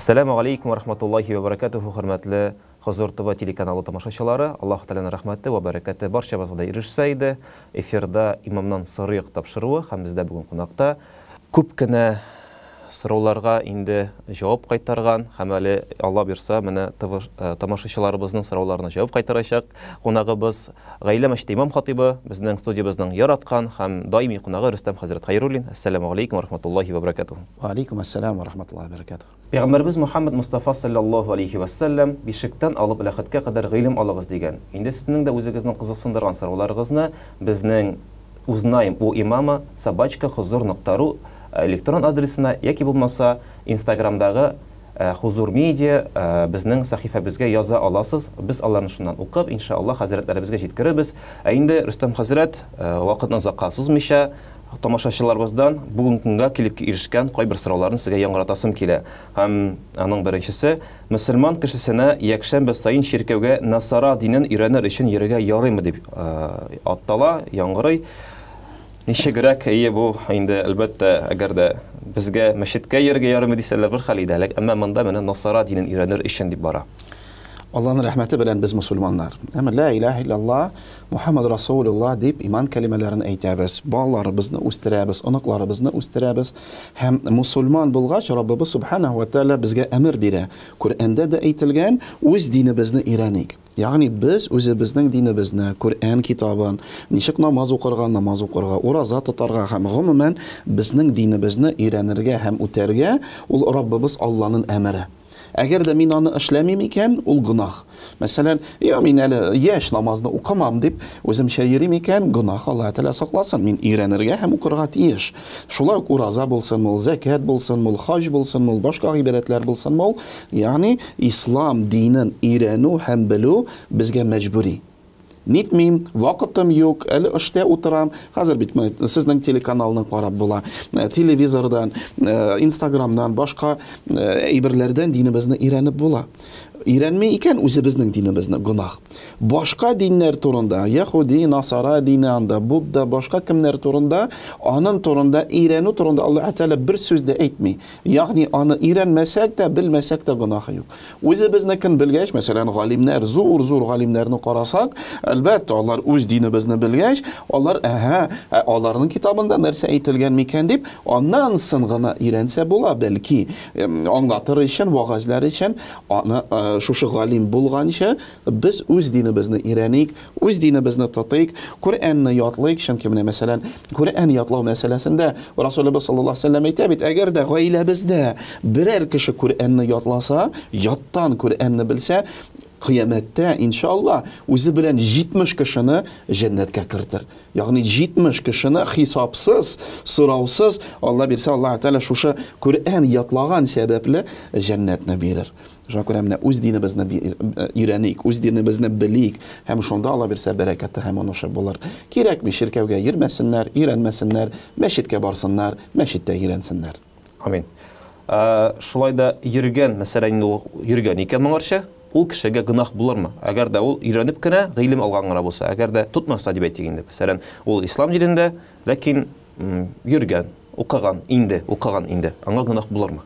Әссәламү галәйкүм вә рахматуллаһи вә бәрәкәтүһү, хөрмәтле Хозур ТВ телеканалы тамашачылары, Аллаһ Тәгаләнең рәхмәте вә бәрәкәте барчабызга да ирешсә иде. Эфирда Имамнан сорыйк тапшыруы һәм бездә бүген кунакта күп кенә сорауларга инде җавап кайтарган һәм әле Алла бирса, менә ТВ тамашачыларыбызның сорауларына җавап кайтарачак кунагыбыз Гаилә мәчете имам хатыйбы, безнең студиябезнең яраткан һәм даими кунагы Рөстәм хәзрәт Хәйруллин. Әссәламү галәйкүм вә рахматуллаһи вә бәрәкәтүһ. Вә алейкум әссәлам вә рахматуллаһи вә бәрәкәтүһ. Пәйгамбәребез Мөхәммәд Мостафа салләллаһу алейһи вә сәлләм, Бишектән алып ләхеткә кадәр гыйлем алыгыз, дигән. Инде сезнең дә үзегезнең кызыксындырган сорауларыгызны безнең узнаем у имама собачка хозур нокта ру электрон адресына яки булмаса инстаграмдагы Хузур медиа безнең сәхифәбезгә яза аласыз. Без аларны шуннан укып, иншалла, хәзрәтләребезгә җиткерербез. Ә инде Рөстәм хәзрәт, вакытны озакка сузмыйча, Тамашачыларыбыздан бүгенге көнгә килеп ирешкән кайбер сорауларны сезгә яңгыратасым килә. Һәм аның беренчесе, мөселман кешесенә якшәмбе саен чиркәүгә насара динен өйрәнер өчен йөрергә ярыймы дип аттала, яңгырый. Ничегрәк, әйе, бу инде, әлбәттә, әгәр дә безгә мәчеткә йөрергә ярыймы дисәләр, бер хәл иде әле, әмма монда менә насара динен өйрәнер өчен дип бара. Алланың рәхмәте белән без мусульманнар. Әмма ла илаһ иллаллаһ, Мухаммад Расулуллаһ дип иман кәлимәләрен әйтәбез. Балаларыбызны үстерәбез, оныкларыбызны үстерәбез. Һәм мусульман булгач, Раббыбыз Субханаһу ва Тааля безгә әмер бирә. Коръәндә дә әйтелгән, үз динебезне өйрәник. Ягъни без үзебезнең динебезне, Коръән китабын, ничек намаз укырга, намаз укырга, ураза тотарга һәм гомумән безнең динебезне өйрәнергә һәм үтәргә, ул Раббыбыз Алланың әмере. Әгәр дә мин аны эшләмим икән, ул гөнаһ. Мәсәлән, я мин әле яшь намазны укымам дип үземчә йөрим икән, гөнаһ, Аллаһ Тәгалә сакласын. Мин өйрәнергә һәм укырга тиеш. Шулай ук ураза булсын ул, зәкят булсын ул, хаҗ булсын ул, башка гыйбадәтләр булсын ул. Ягъни ислам динен өйрәнү һәм белү безгә мәҗбүри. Нитмим, вакытым юк, әле эштә утырам. Хәзер бит менә сезнең телеканалны карап була. Телевизордан, Инстаграмнан, башка әйберләрдән динебезне өйрәнеп була. Өйрәнми икән үзебезнең динебезне, гөнаһ. Башка диннәр турында, яһүди, насара дине анда, Будда, башка кемнәр турында, аның турында өйрәнү турында Аллаһ Тәгалә бер сүз дә әйтми. Ягъни аны өйрәнмәсәк тә, белмәсәк тә гөнаһы юк. Үзебезнекен белгәч, мәсәлән, галимнәр, зур-зур галимнәрне карасак, әлбәттә, алар үз динебезне белгәч, алар, әһә, ә аларның китабында нәрсә әйтелгән микән дип, аннан соң гына өйрәнсә була, бәлки, аңлатыр өчен, вәгазьләр өчен, аны шушы галим булганчы, без үз динебезне өйрәник, Үз динебезне тотыйк, Коръәнне ятлыйк, чөнки менә мәсәлән, Коръән ятлау мәсьәләсендә Расулыбыз саллаллаһу алейһи вәсәлләм әйтә бит, әгәр дә гаиләбездә берәр кеше Коръәнне ятласа, яттан Коръәнне белсә, кыямәттә, иншалла, үзе белән 70 кешене җәннәткә кертер. Ягъни 70 кешене хисапсыз, сораусыз, Алла бирсә, Аллаһ Тәгалә шушы Коръән ятлаган сәбәпле җәннәтне бирер. Шуңа күрә менә үз динебезне өйрәник, үз динебезне белик һәм шунда Алла бирсә бәрәкәте һәм уңышы булыр. Кирәкми, чиркәүгә йөрмәсеннәр, өйрәнмәсеннәр, мәчеткә барсыннар, мәчеттә өйрәнсеннәр. Амин. Шулай да йөргән, мәсәлән, инде ул йөргән икән моңарчы, ул кешегә гөнаһ булырмы? Әгәр дә ул өйрәнеп кенә гыйлем алган гына булса, әгәр дә тотмаса дип әйтик инде, мәсәлән, ул ислам динендә, ләкин йөргән, укыган инде, укыган инде, аңа гөнаһ булырмы?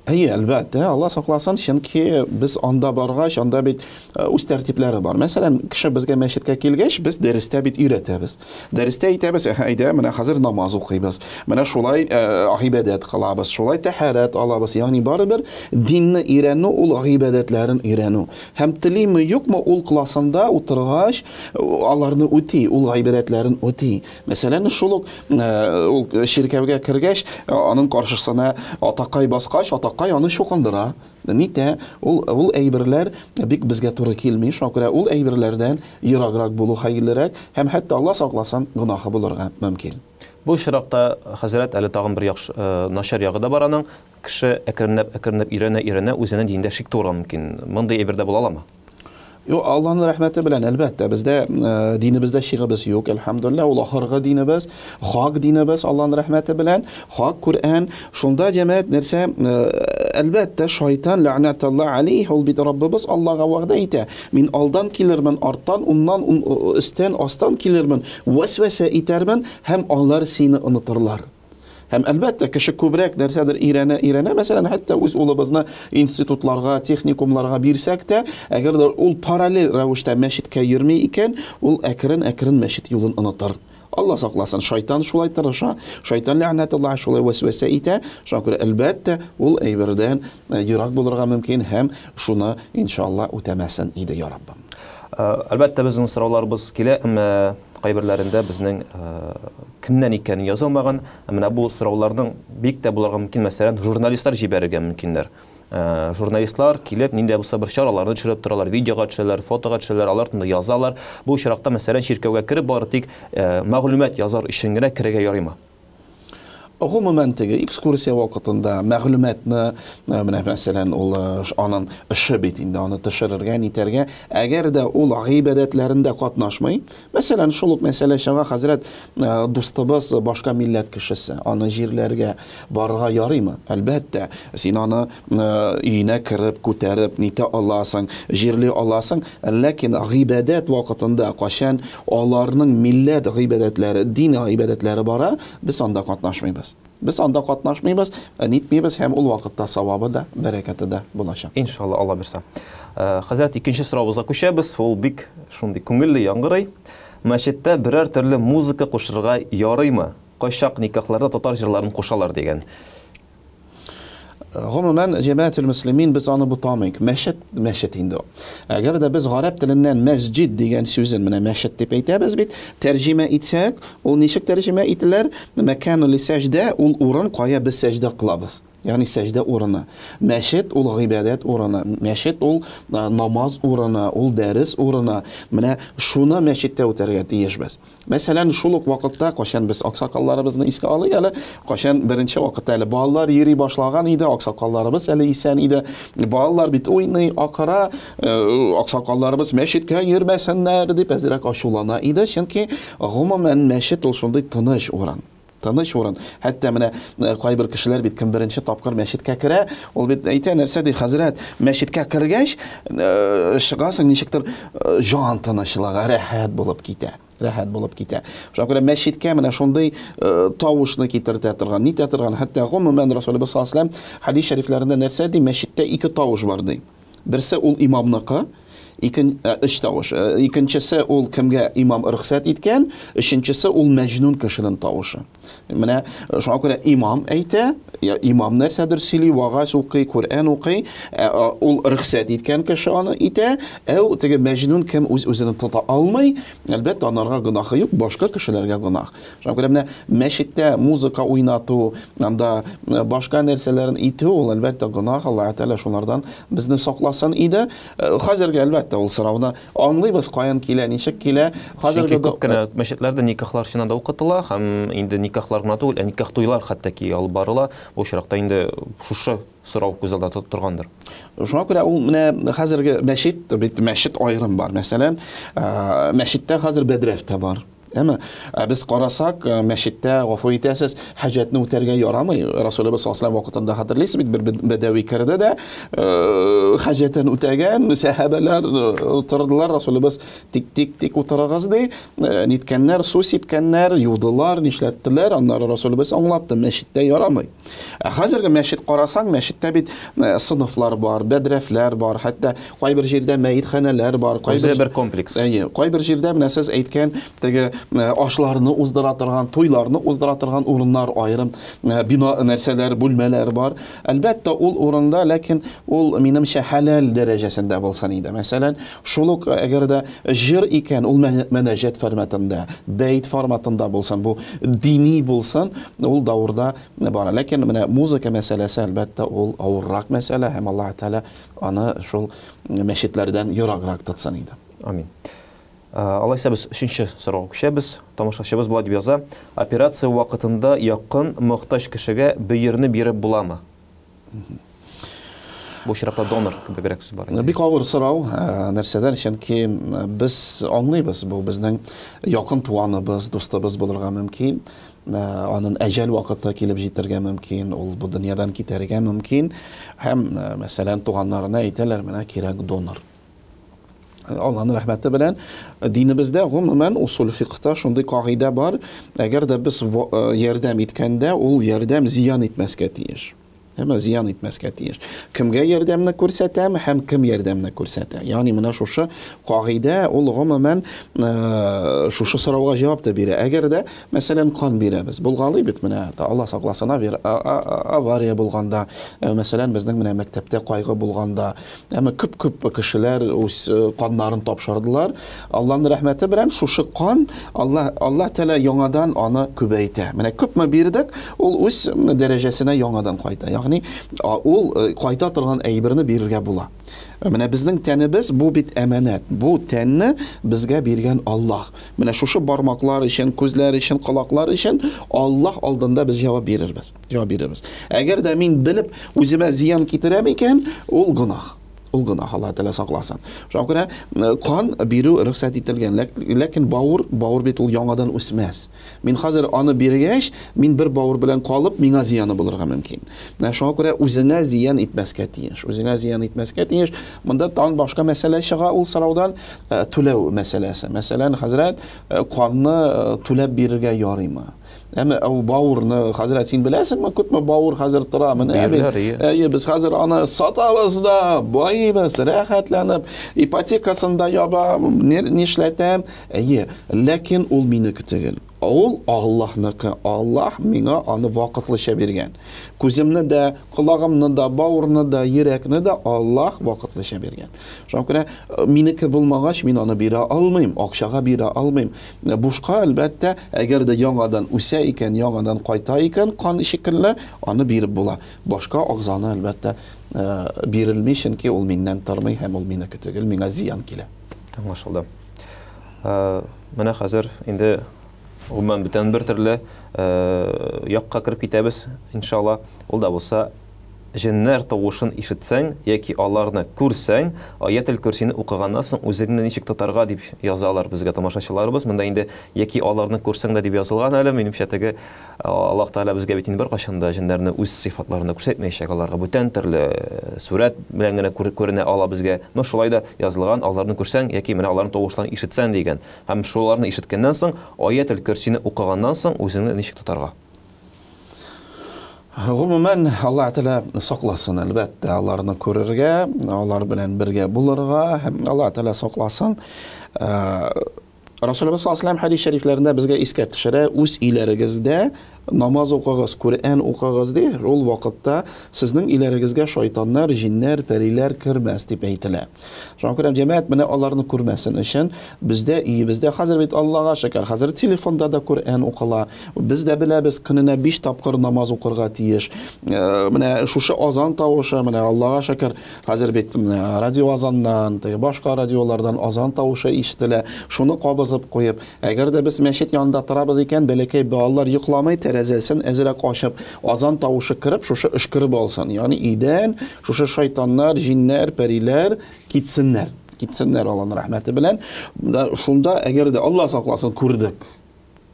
Әйе, әлбәттә, Алла сакласын, чөнки без анда баргач, анда бит э, үз тәртипләре бар. Мәсәлән, кеше безгә мәчеткә килгәч, без дәрестә бит өйрәтәбез. Дәрестә әйтәбез, әйдә, менә хәзер намаз укыйбыз. Менә шулай э, гыйбадәт кылабыз, шулай тәһарәт алабыз. Ягъни барыбер динне өйрәнү ул гыйбадәтләрен өйрәнү. Һәм телиме, юкмы, ул классында утыргач, аларны үти, ул гыйбадәтләрен үти. Мәсәлән, шул ук ул чиркәүгә кергәч, аның каршысына атакай баскач, атакай аны чукындыра. Нитә, ул ул әйберләр бик безгә туры килми. Шуңа күрә ул әйберләрдән ераграк булу хәерлерәк һәм хәтта Алла сакласын, гөнаһы булырга мөмкин. Бу очракта, хәзрәт, әле тагын бер яхшы, начар ягы да бар аның. Кеше әкренләп, әкренләп өйрәнә-өйрәнә үзенең динендә шик туырга мөмкин. Мондый әйбер дә була аламы? Юк, Аллаһның рәхмәте белән, әлбәттә, бездә э, динебездә шигыбыз юк, әлхәмдулилла, ул ахыргы динебез, хак динебез, Аллаһның рәхмәте белән, хак Коръән. Шунда җәмәгать нәрсә, э, әлбәттә, шайтан ләгънәтуллаһ алейһ, ул бит Раббыбыз Аллаһга вәгъдә итә. Мин алдан килермен, арттан, уннан, өстән, астан килермен, вәсвәсә итәрмен һәм алар сине онытырлар. Һәм, әлбәттә, кеше күбрәк нәрсәдер өйрәнә, өйрәнә. Мәсәлән, хәтта үз улыбызны институтларга, техникумларга бирсәк тә, әгәр дә ул параллель рәвештә мәчеткә йөрми икән, ул әкрен-әкрен мәчет юлын онытыр. Алла сакласын, шайтан шулай тырыша, шайтан ләгънәтуллаһ шулай вәсвәсә итә. Шуңа күрә, әлбәттә, ул әйбердән ерак булырга мөмкин һәм шуны, иншалла, үтәмәсен иде, я Раббым. Әлбәттә, безнең сорауларыбыз килә, әмма кайберләрендә безнең кемнән икәне язылмаган. Ә менә бу сорауларның бик тә булырга мөмкин, мәсәлән, журналистлар җибәрергә мөмкиннәр. Журналистлар килеп, нинди булса бер чараларны төшереп торалар, видеога төшәләр, фотога төшәләр, алар турында язалар. Бу очракта, мәсәлән, чиркәүгә кереп, бары тик мәгълүмат язар өчен генә керергә ярыймы? Гомумән, теге экскурсия вакытында мәгълүматны, менә мәсәлән, ул аның эше бит инде, аны төшерергә, нитәргә. Әгәр дә ул гыйбадәтләрендә катнашмый, мәсәлән, шул ук мәсьәлә чыга, хәзрәт, дустыбыз башка милләт кешесе, аны җирләргә барырга ярыймы? Әлбәттә, син аны өенә кереп, күтәреп, нитә аласың, җирли аласың, ләкин гыйбадәт вакытында, кайчан аларның милләт гыйбадәтләре, дин гыйбадәтләре бара, без анда катнашмыйбыз. Без анда катнашмыйбыз, нитмибез һәм ул вакытта савабы да, бәрәкәте дә булачак. Иншалла, Алла бирса. Хәзрәт, икенче соравыбызга күчәбез. Ул бик шундый күңелле яңгырый. Мәчеттә берәр төрле музыка кушырга ярыймы? Кайчак никахларда татар җырларын кушалар дигән. Гомумән, җәмәгател мөслимин без аны бутамыйк. Мәчет, мәчет инде ул. Әгәр дә без гарәп теленнән мәсҗид дигән сүзен менә мәчет дип әйтәбез бит, тәрҗемә итсәк, ул ничек тәрҗемә ителер? Мәкану лисәҗдә, ул урын, кая без сәҗдә кылабыз. Ягъни сәҗдә урыны. Мәчет ул гыйбадәт урыны, мәчет ул намаз урыны, ул дәрес урыны. Менә шуны мәчеттә үтәргә тиешбез. Мәсәлән, шул ук вакытта, кайчан без аксакалларыбызны искә алыйк әле, кайчан беренче вакытта әле балалар йөри башлаган иде, аксакалларыбыз әле исән иде. Балалар бит уйный, акыра, аксакалларыбыз мәчеткә йөрмәсеннәр дип әзрәк ачулана иде, чөнки гомумән мәчет ул шундый тыныч урын. Тыныч урын. Хәтта менә кайбер кешеләр бит кем беренче тапкыр мәчеткә керә, ул бит әйтә, нәрсә ди, хәзрәт, мәчеткә кергәч, чыгасың ничектер җан тынычлыгы, рәхәт булып китә. Рәхәт булып китә. Шуңа күрә мәчеткә менә шундый тавышны китертә торган, нитә торган, хәтта гомумән Расулыбыз саллаллаһу алейһи ва сәлләм хәдис шәрифләрендә нәрсә ди, мәчеттә ике тавыш бар ди. Берсе ул имамныкы, икен, өч тавыш. Икенчесе ул кемгә имам рөхсәт иткән, өченчесе ул мәҗнүн кешенең тавышы. Менә шуңа күрә имам әйтә, имам нәрсәдер сөйли, вагаз укый, Коръән укый, ул рөхсәт иткән кеше аны итә, ә теге мәҗнүн кем үз-үзен тота алмый, әлбәттә, анарга гөнаһы юк, башка кешеләргә гөнаһ. Шуңа күрә менә мәчеттә музыка уйнату, анда башка нәрсәләрен итү, ул әлбәттә гөнаһ, Аллаһ Тәгалә шулардан безне сакласын иде. Хәзергә әлбәттә ул сорауны аңлыйбыз, каян килә, ничек килә. Хәзерге күп кенә мәчетләрдә никахлар чыннан да укытыла һәм инде никахлар гына түгел, ә никах туйлар хәтта ки алып барыла. Бу очракта инде шушы сорау күз алдында тотып торгандыр. Шуңа күрә ул менә хәзерге мәчет, бит мәчет аерым бар. Мәсәлән, мәчеттә хәзер бәдрәф тә бар. Әмма без карасак, мәчеттә, гафу итәсез, хаҗәтне үтәргә ярамый. Расулыбыз саллаллаһу алейһи вакытында хәтерлисез бит, бер бәдәви керде дә, хаҗәтен үтәгән, сәхабәләр утырдылар, Расулыбыз тик тик тик утырыгыз ди. Ниткәннәр, су сипкәннәр, юдылар, нишләттеләр, аннары Расулыбыз аңлатты, мәчеттә ярамый. Ә хәзерге мәчет карасаң, мәчеттә бит сыныфлар бар, бәдрәфләр бар, хәтта кайбер җирдә мәетханәләр бар, кайбер Үзе бер комплекс. Әйе, кайбер җирдә менә сез әйткән теге ашларны уздыра торган, туйларны уздыра торган урыннар, аерым бина нәрсәләр, бүлмәләр бар. Әлбәттә, ул урында, ләкин ул минемчә хәләл дәрәҗәсендә булсын иде. Мәсәлән, шул ук әгәр дә җыр икән, ул мәнәҗәт форматында, бәйт форматында булсын, бу дини булсын, ул даурда бара. Ләкин менә музыка мәсьәләсе, әлбәттә, ул авыррак мәсьәлә һәм Аллаһ Тәгалә аны шул мәчетләрдән ераграк тотсын иде. Амин. Алайса без өченче сорауга күчәбез. Тамашачыбыз болай дип яза: Операция вакытында якын мохтаҗ кешегә бөерне биреп буламы? Бу очракта донор кебегрәк сүз бар. Бик авыр сорау, нәрсәдән, чөнки без аңлыйбыз, бу безнең якын туганыбыз, дустыбыз булырга мөмкин. Анын әҗәл вакыты килеп җитәргә мөмкин, ул бу дөньядан китәргә мөмкин. Һәм, мәсәлән, туганнарына әйтәләр, менә кирәк донор. Аллаһның рәхмәте белән динебездә гомумән усул фикхта шундый кагыйдә бар, әгәр дә без ярдәм иткәндә, ул ярдәм зыян итмәскә тиеш. Әмма зыян итмәскә тиеш. Кемгә ярдәмне күрсәтәм һәм кем ярдәмне күрсәтә. Ягъни менә шушы кагыйдә ул гомумән шушы сорауга җавап та бирә. Әгәр дә, мәсәлән, кан бирәбез. Булгалый бит менә, Алла сакласын, авария булганда, мәсәлән, безнең менә мәктәптә кайгы булганда, Әмма күп-күп кешеләр үз каннарын тапшырдылар. Аллаһның рәхмәте белән шушы кан Алла Аллаһ Тәгалә яңадан аны күбәйтә. Менә күпме бирдек, ул үз дәрәҗәсенә яңадан кайта. Ягъни ул кайта торган әйберне бирергә була. Менә безнең тәнебез бу бит әманәт. Бу тәнне безгә биргән Аллаһ. Менә шушы бармаклар өчен, күзләр өчен, колаклар өчен Аллаһ алдында без җавап бирербез. Җавап бирербез. Әгәр дә мин белеп үземә зыян китерәм икән, ул гөнаһ. Ул гөнаһ, Аллаһ Тәгалә сакласын. Шуңа күрә кан бирү рөхсәт ителгән. Ләкин бавыр, бавыр бит ул яңадан үсмәс. Мин хәзер аны биргәч, мин бер бавыр белән калып, миңа зыяны булырга мөмкин. Менә шуңа күрә үзеңә зыян итмәскә тиеш. Үзеңә зыян итмәскә тиеш. Монда тагын башка мәсьәлә чыга ул сораудан, түләү мәсьәләсе. Мәсәлән, хәзрәт, канны түләп бирергә ярыймы? Әмма ул бавырны, хәзрәт, син беләсеңме, күпме бавыр хәзер тора? Менә бит. Әйе, без хәзер аны сатабыз да, байыйбыз, рәхәтләнеп, ипотекасын да ябам, нишләтәм. Әйе, ләкин ул минеке түгел. Ул Аллаһныкы. Аллаһ миңа аны вакытлыча биргән. Күземне дә, колагымны да, бавырны да, йөрәкне дә Аллаһ вакытлыча биргән. Шуңа күрә минеке булмагач, мин аны бирә алмыйм, акчага бирә алмыйм. Бушка, әлбәттә, әгәр дә яңадан үсә икән, яңадан кайта икән, кан шикелле, аны биреп була. Башка агзаны, әлбәттә, бирелми, чөнки ул миннән тормый һәм ул минеке түгел, миңа зыян килә. Аңлашылды. Менә хәзер инде гомумән бүтән бер төрле якка кереп китәбез, иншалла. Ул да булса Җеннәр тавышын ишетсәң яки аларны күрсәң, Аятел-Көрсине укыганнан соң үзеңне ничек тотарга дип язалар безгә тамашачыларыбыз. Монда инде яки аларны күрсәң дә дип язылган әле. Минемчә, теге Аллаһ Тәгалә безгә бит инде беркайчан да җеннәрне үз сыйфатларында күрсәтмәячәк. Аларга бүтән төрле сурәт белән генә күренә ала безгә. Но шулай да язылган, аларны күрсәң яки менә аларның тавышларын ишетсәң дигән. Һәм шуларны ишеткәннән соң, Аятел-Көрсине укыганнан соң үзеңне ничек тотарга? Гомумән, Аллаһ Тәгалә сакласын, әлбәттә, аларны күрергә, алар белән бергә булырга һәм Аллаһ Тәгалә сакласын. Расулыбыз саллаллаһу алейһи хәдис шәрифләрендә безгә искә төшерә, үз өйләрегездә намаз укыгыз, Коръән укыгыз ди. Ул вакытта сезнең өйләрегезгә шайтаннар, җиннәр, пәриләр кермәс дип әйтелә. Шуңа күрә җәмәгать менә аларны күрмәсен өчен бездә өебездә хәзер бит Аллага шөкер, хәзер телефонда да Коръән укыла. Без дә беләбез, көненә 5 тапкыр намаз укырга тиеш. Э, менә шушы азан тавышы, менә Аллага шөкер, хәзер бит менә радио азаннан, теге башка радиолардан азан тавышы ишетелә. Шуны кабызып куеп, әгәр дә без мәчет янында торабыз икән, бәләкәй балалар йокламый, тәрәзәсен әзрәк ачып, азан тавышы кереп, шушы өшкереп алсын. Ягъни өйдән шушы шайтаннар, җиннәр, пәриләр китсеннәр. Китсеннәр Аллаһның рәхмәте белән. Шунда әгәр дә Алла сакласын күрдек,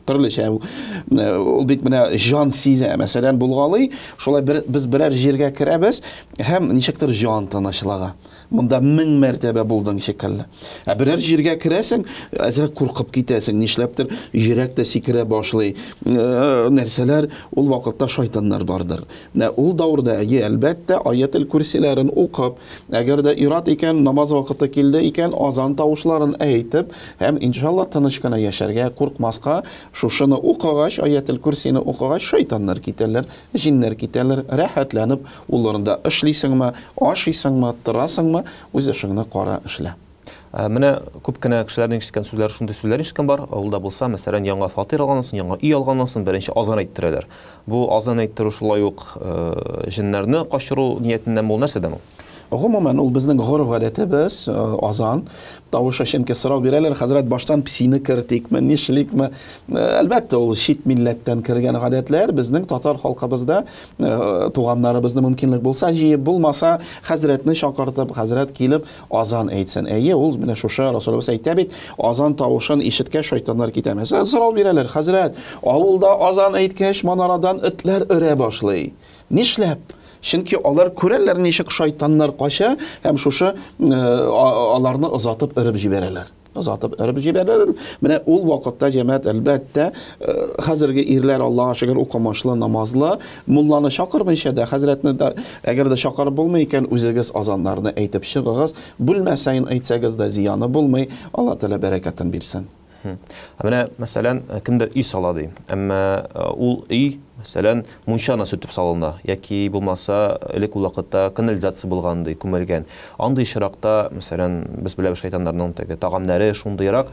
төрлечә ул бит менә җан сизә мәсәлән булгалый шулай бер, без берәр җиргә керәбез һәм ничектер җан тынычлыгы монда мең мәртәбә булдың шикелле ә берәр җиргә керәсең әзрәк куркып китәсең нишләптер йөрәк тә сикерә башлый нәрсәләр ул вакытта шайтаннар бардыр Менә ул даурда, әйе, әлбәттә, аятел күрсиләрен укып, әгәр дә ират икән, намаз вакыты килде икән, азан тавышларын әйтеп, һәм иншалла тыныч кына яшәргә, куркмаска, шушыны укыгач, аятел күрсине укыгач, шайтаннар китәләр, җиннәр китәләр, рәхәтләнеп ул урында эшлисеңме, ашыйсыңмы, торасыңмы, үз эшеңне кара, эшлә. Менә күп кенә кешеләрнең ишеткән сүзләре шундый сүзләр ишеткән бар. Авылда булса, мәсәлән, яңа фатир алганнан соң, яңа өй алганнан соң беренче азан әйттерәләр. Бу азан әйттерү шулай ук җеннәрне качыру ниятеннән ул нәрсәдән ул? Гомумән, ул безнең гореф-гадәтебез, азан тавышы, чөнки сорау бирәләр, хәзрәт, баштан песине кертикме, нишликме? Әлбәттә, ул чит милләттән кергән гадәтләр, безнең татар халкыбызда туганнарыбызны мөмкинлек булса җыеп, булмаса, хәзрәтне чакыртып, хәзрәт килеп, Азан әйтсен. Әйе, ул менә шушы Расулыбыз әйтә бит, азан тавышын ишеткәч шайтаннар китә. Мәсәлән, сорау бирәләр, хәзрәт, авылда азан әйткәч, манарадан этләр өрә башлый. Нишләп? Чөнки алар күрәләр, ничек шайтаннар кача һәм шушы аларны озатып өреп җибәрәләр. Озатып өреп җибәрәләр. Менә ул вакытта җәмәгать, әлбәттә, хәзерге ирләр, Аллаһка шөкер, укымышлы, намазлы, мулланы чакырмыйча да, хәзрәтне дә, әгәр дә чакырып булмый икән, үзегез азаннарны әйтеп чыгыгыз. Бүлмә саен әйтсәгез дә зыяны булмый. Алла Тәгалә бәрәкәтен бирсен. Ә менә, мәсәлән, кемдер өй сала ди. Әмма ул өй, мәсәлән, мунчаны сүтеп салына яки булмаса, элек ул вакытта канализация булган ди, күмелгән. Андый очракта, мәсәлән, без беләбез шайтаннарның теге тагамнәре шундыйрак,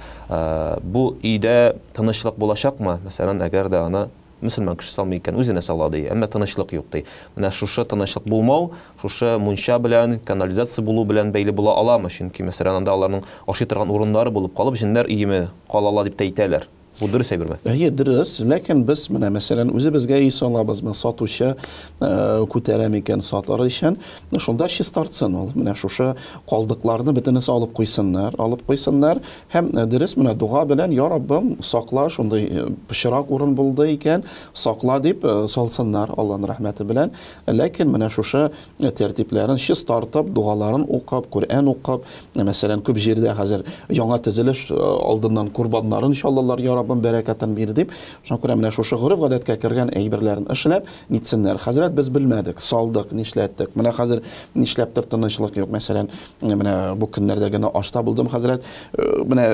бу өйдә тынычлык булачакмы? Мәсәлән, әгәр дә аны мөселман кеше салмый икән, үзенә сала ди, әмма тынычлык юк ди. Менә шушы тынычлык булмау, шушы мунча белән, канализация булу белән бәйле була аламы? Чөнки, мәсәлән, анда аларның ашый торган урыннары булып калып, җеннәр өеме кала ала дип тә әйтәләр. Бу дөрес әйберме? Әйе, дөрес. Ләкин без менә, мәсәлән, үзебезгә өй салабызмы, сатучы күтәрә микән сатар өчен, шунда чистартсын ул. Менә шушы калдыкларны бөтенесе алып куйсыннар, алып куйсыннар. Һәм дөрес менә дога белән, Я Раббым, сакла, шундый пычрак урын булды икән, сакла дип салсыннар Алланың рәхмәте белән. Ләкин менә шушы тәртипләрен чистартып, догаларын укып, Коръән укып, мәсәлән, күп җирдә хәзер яңа төзелеш алдыннан корбаннарын чалалар, Я Раббым, бәрәкәтен бир дип. Шуңа күрә менә шушы гореф-гадәткә кергән әйберләрен эшләп, нитсеннәр. Хәзрәт, без белмәдек, салдык, нишләттек. Менә хәзер нишләптер тынычлык юк. Мәсәлән, менә бу көннәрдә генә ашта булдым, хәзрәт. Менә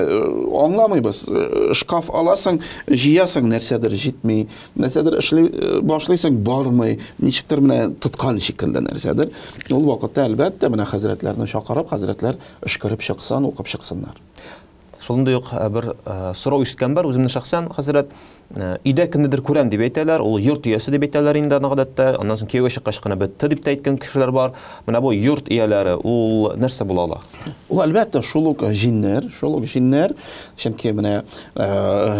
аңламыйбыз. Шкаф аласың, җыясың, нәрсәдер җитми, нәрсәдер эшли башлыйсың, бармый. Ничектер менә тоткан шикелле нәрсәдер. Ул вакытта, әлбәттә, менә хәзрәтләрне чакырып, хәзрәтләр өшкереп чыксын, укып чыксыннар. Шундый ук бер сорау ишеткән бар, үземне шәхсән, хәзрәт, өйдә кемнедер күрәм дип әйтәләр, ул йорт иясе дип әйтәләр инде аны гадәттә, аннан соң кияүгә чыккач кына бетте дип тә әйткән кешеләр бар. Менә бу йорт ияләре, ул нәрсә була ала? Ул әлбәттә шул ук җиннәр, шул ук җиннәр, чөнки менә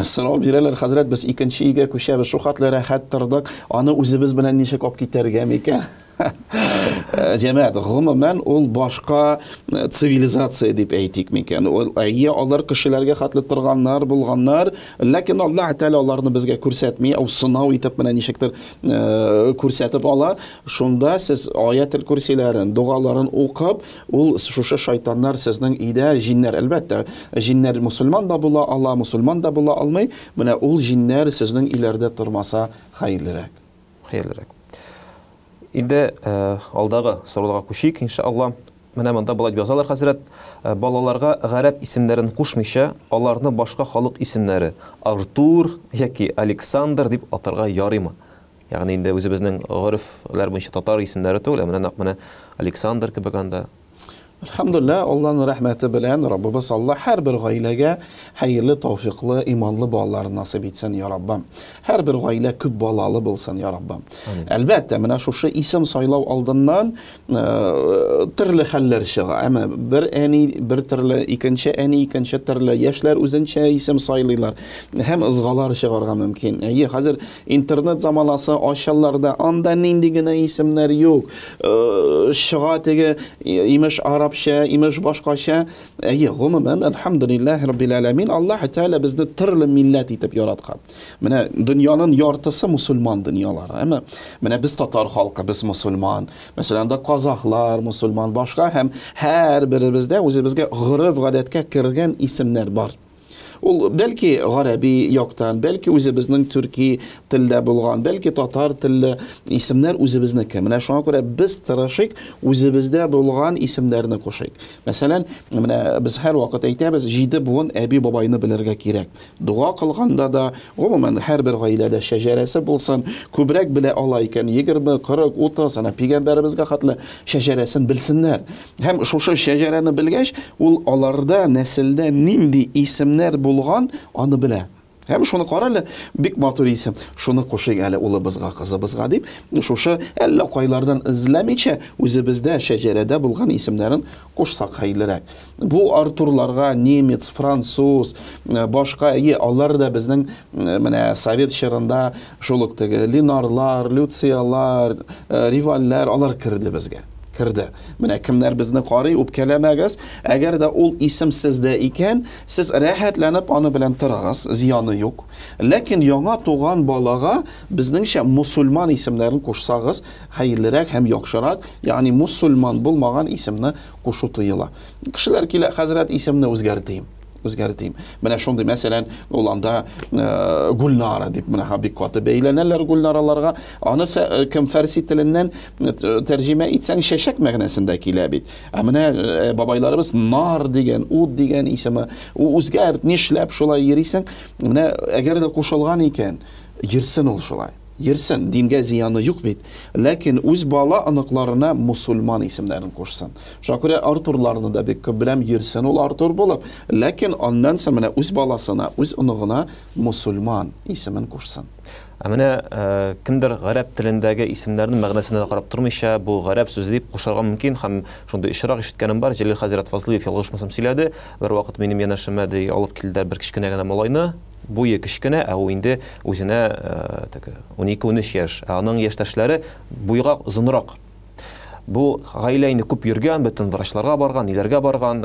сорау бирәләр, хәзрәт, без икенче өйгә күчәбез, шул хәтле рәхәт тордык, аны үзебез белән ничек алып китәргә микән? Җәмәгать, гомумән, ул башка цивилизация дип әйтик микән. Ул, әйе, алар кешеләргә хәтле торганнар, булганнар, ләкин Аллаһ Тәгалә аларны безгә күрсәтми, ул сынау итеп менә ничектер күрсәтеп ала. Шунда сез аятел курсиләрен, догаларын укып, ул шушы шайтаннар сезнең өйдә, җиннәр, әлбәттә, җиннәр мусульман да була ала, мусульман да була алмый. Менә ул җиннәр сезнең өйләрдә тормаса хәерлерәк. Хәерлерәк. Инде алдагы сорауларга күчик, иншалла. Менә монда болай дип язалар, хәзрәт, балаларга гарәп исемнәрен кушмыйча, аларны башка халык исемнәре Артур яки Александр дип атарга ярыймы? Ягъни инде үзебезнең горефләр буенча татар исемнәре түгел, ә менә нәкъ менә Александр кебек анда. Әлхәмдүлилләһ, Алланың рәхмәте белән Раббыбыз Алла һәрбер гаиләгә хәерле, тәүфиклы, иманлы балалар насыйп итсен, я Раббым. Һәрбер гаилә күп балалы булсын, я Раббым. Әлбәттә, менә шушы исем сайлау алдыннан төрле хәлләр чыга. Әмма бер әни бер төрле, икенче әни икенче төрле, яшьләр үзенчә исем сайлыйлар һәм ызгалар чыгарга мөмкин. Әйе, хәзер интернет заманасы ачалар да, анда нинди генә исемнәр юк. Чыга теге, имеш арабча, имеш башкача. Әйе, гомумән, әлхәмдүлилләһи раббил әләмин, Аллаһ Тәгалә безне төрле милләт итеп яраткан. Менә дөньяның яртысы мусульман дөньялары. Әмма менә без татар халкы, без мусульман. Мәсәлән, анда казахлар мусульман, башка һәм һәрберебездә үзебезгә гореф-гадәткә кергән исемнәр бар. Ул бәлки гарәби яктан, бәлки үзебезнең төрки телдә булган, бәлки татар телле исемнәр үзебезнеке. Менә шуңа күрә без тырышыйк, үзебездә булган исемнәрне кушыйк. Мәсәлән, менә без һәрвакыт әйтәбез, җиде буын әби-бабайны белергә кирәк. Дога кылганда да, гомумән, һәрбер гаиләдә шәҗәрәсе булсын, күбрәк белә ала икән, 20, 40, 30, әнә пигамбәребезгә хәтле шәҗәрәсен белсеннәр. Һәм шушы шәҗәрәне белгәч, ул аларда нәселдә нинди исемнәр булган, аны белә. Һәм шуны кара әле, бик матур исем, шуны кушыйк әле улыбызга, кызыбызга дип, шушы әллә кайлардан эзләмичә, үзебездә шәҗәрәдә булган исемнәрен кушсак хәерлерәк. Бу Артурларга немец, француз, башка, әйе, алар да безнең менә совет чорында шул ук теге Ленарлар, Люциялар, Ривальләр, алар керде безгә. керде. Менә кемнәр безне карый, үпкәләмәгез. Әгәр дә ул исем сездә икән, сез рәхәтләнеп аны белән торыгыз, зыяны юк. Ләкин яңа туган балага безнеңчә мусульман исемнәрен кушсагыз, хәерлерәк һәм яхшырак, ягъни мусульман булмаган исемне кушу тыела. Кешеләр килә, хәзрәт, исемне үзгәртим. Үзгәртим. Менә шундый, мәсәлән, ул анда э, Гульнара дип менә бик каты бәйләнәләр Гульнараларга. Аны э, кем фәрси теленнән э, тәрҗемә итсәң, чәчәк мәгънәсендә килә бит. Ә менә бабайларыбыз нар дигән, ут дигән исеме. Үзгәрт, нишләп шулай йөрисең? Менә әгәр дә кушылган икән, йөрсен ул шулай. Йөрсен, дингә зыяны юк бит. Ләкин үз бала оныкларына мусульман исемнәрен кушсын. Шуңа күрә Артурларны да бик күп беләм, йөрсен ул Артур булып, ләкин аннан соң менә үз баласына, үз оныгына мусульман исемен кушсын. Ә менә кемдер гарәп телендәге исемнәрнең мәгънәсенә дә карап тормыйча, бу гарәп сүзе дип кушарга мөмкин һәм шундый очрак ишеткәнем бар. Җәлил хәзрәт Фазлыев, ялгышмасам, сөйләде. Бервакыт минем янәшәмә, ди, алып килделәр бер кечкенә генә малайны. Буе кечкенә, ә ул инде үзенә теге 12-13 яшь. Ә аның яшьтәшләре буйга озынрак. Бу гаилә инде күп йөргән, бөтен врачларга барган, ниләргә барган,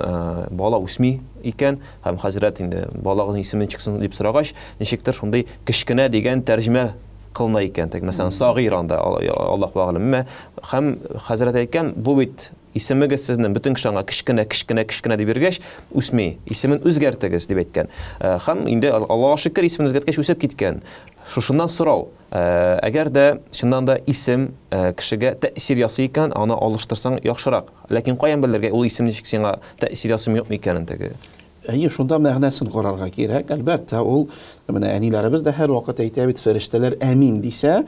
бала үсми икән. Һәм хәзрәт инде балагызның исеме ничек соң дип сорагач, ничектер шундый кечкенә дигән тәрҗемә кылына икән. Теге, мәсәлән, сагыйр анда, Аллаһу әгъләм. Һәм хәзрәт әйткән, бу бит исемегез сезнең, бөтен кеше аңа кечкенә, кечкенә, кечкенә дип йөргәч, үсми. Исемен үзгәртегез, дип әйткән. Э, һәм инде Аллаһуга шөкер, исемен үзгәрткәч үсеп киткән. Шушыннан сорау. Э, әгәр дә чыннан да исем э, кешегә тәэсир ясый икән, аны алыштырсаң яхшырак. Ләкин каян белергә ул исем ничек сиңа тәэсир ясыймы юкмы икәнен теге? Әйе, шунда мәгънәсен карарга кирәк. Әлбәттә, ул менә әниләребез дә һәрвакыт әйтә бит, фәрештәләр әмин дисә,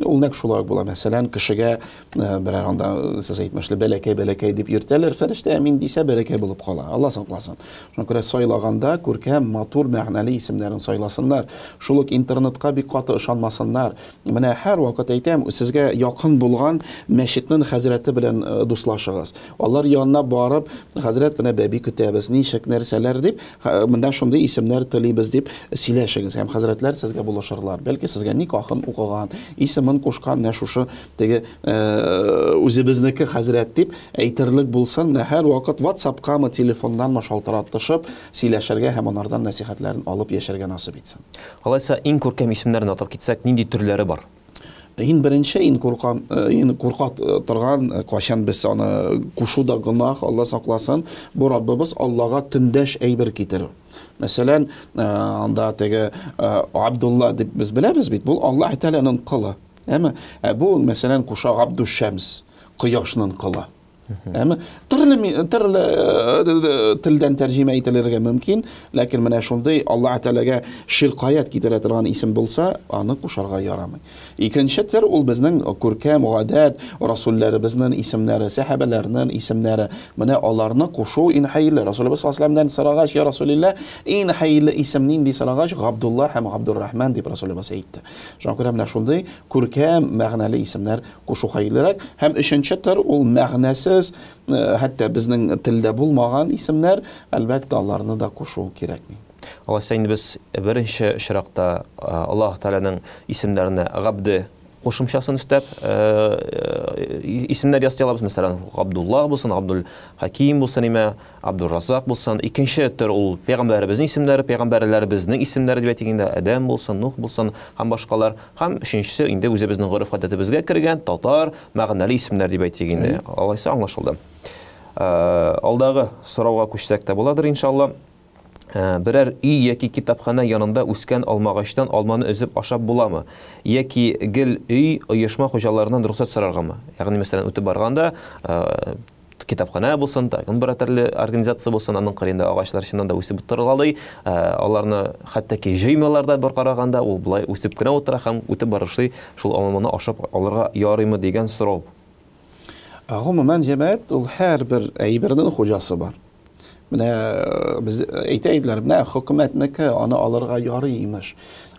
ул нәкъ шулай ук була. Мәсәлән, кешегә э, берәр анда сез әйтмешли бәләкәй бәләкәй дип йөртәләр, фәрештә әмин дисә бәләкәй булып кала. Алла сакласын. Шуңа күрә сайлаганда күркәм, матур, мәгънәле исемнәрен сайласыннар. Шул ук интернетка бик каты ышанмасыннар. Менә һәрвакыт әйтәм, сезгә якын булган мәчетнең хәзрәте белән э, дуслашыгыз. Алар янына барып, хәзрәт, менә бәби көтәбез, ничек, нәрсәләр дип, менә шундый исемнәр телибез дип сөйләшегез. Һәм хәзрәтләр сезгә булышырлар. Бәлки сезгә никахын укыган, исемен кушкан менә шушы теге үзебезнеке хәзрәт дип әйтерлек булсын. Менә һәрвакыт WhatsApp-камы, телефоннанмы шалтыратышып сөйләшергә һәм анардан нәсихәтләрен алып яшәргә насыйп итсен. Алайса, иң күркәм исемнәрне атап китсәк, нинди төрләре бар? Иң беренче, иң куркан, иң курка торган, кайчан без аны кушу да гөнаһ, Алла сакласын, бу Раббыбыз Аллага төндәш әйбер китерү. Мәсәлән, анда теге Абдулла дип без беләбез бит, бу Аллаһ Тәгаләнең колы. Әмма ә бу, мәсәлән, куша Абдушшамс, кояшның колы. Әмма төрле төрле э, телдән тәрҗемә ителергә мөмкин, ләкин менә шундый Аллаһ Тәгаләгә ширкаят китерә торган исем булса, аны кушарга ярамый. Икенче төр ул безнең күркәм гадәт, расулләребезнең исемнәре, сәхабәләрнең исемнәре. Менә аларны кушу иң хәерле. Расулыбыз саллаллаһу алейһи вәсәлләмнән сорагач, я Расулилла, иң хәерле исем нинди сорагач, Габдулла һәм Габдуррахман дип Расулыбыз әйтте. Шуңа күрә менә шундый күркәм мәгънәле исемнәр Кушу хәерлерәк. Һәм өченче төр ул мәгънәсез, э, хәтта безнең телдә булмаган исемнәр, әлбәттә, аларны да кушу кирәкми. Алайса инде без беренче очракта э, Аллаһ Тәгаләнең исемнәренә Габде кушымчасын өстәп э, исемнәр ясый алабыз. Мәсәлән, Габдулла булсын, Абдул Хаким булсын, имә, Абдурразак булсын. Икенче төр ул пәйгамбәребезнең исемнәре, пәйгамбәрләребезнең исемнәре дип әйтик инде, Адәм булсын, Нух булсын һәм башкалар. Һәм өченчесе инде үзебезнең гореф-гадәтебезгә кергән татар мәгънәле исемнәр дип әйтик инде. Алайса аңлашылды. Э, алдагы сорауга күчсәк тә буладыр, иншалла. Э, берәр өй яки китапханә янында үскән алмагачтан алманы өзеп ашап буламы? Яки гел өй оешма хуҗаларыннан рөхсәт сораргамы? Ягъни, мәсәлән, үтеп барганда э, китапханә булсын, тагын бер төрле организация булсын, аның кырыенда агачлар чыннан да үсеп утыргалый, э, аларны хәтта ки җыймыйлар да бер караганда, ул болай үсеп кенә утыра һәм үтеп барышлый шул алманы ашап алырга ярыймы дигән сорау. Гомумән, җәмәгать, ул һәрбер әйбернең хуҗасы бар. Менә э, без әйтә иделәр, менә хөкүмәтнеке, аны алырга ярый имеш.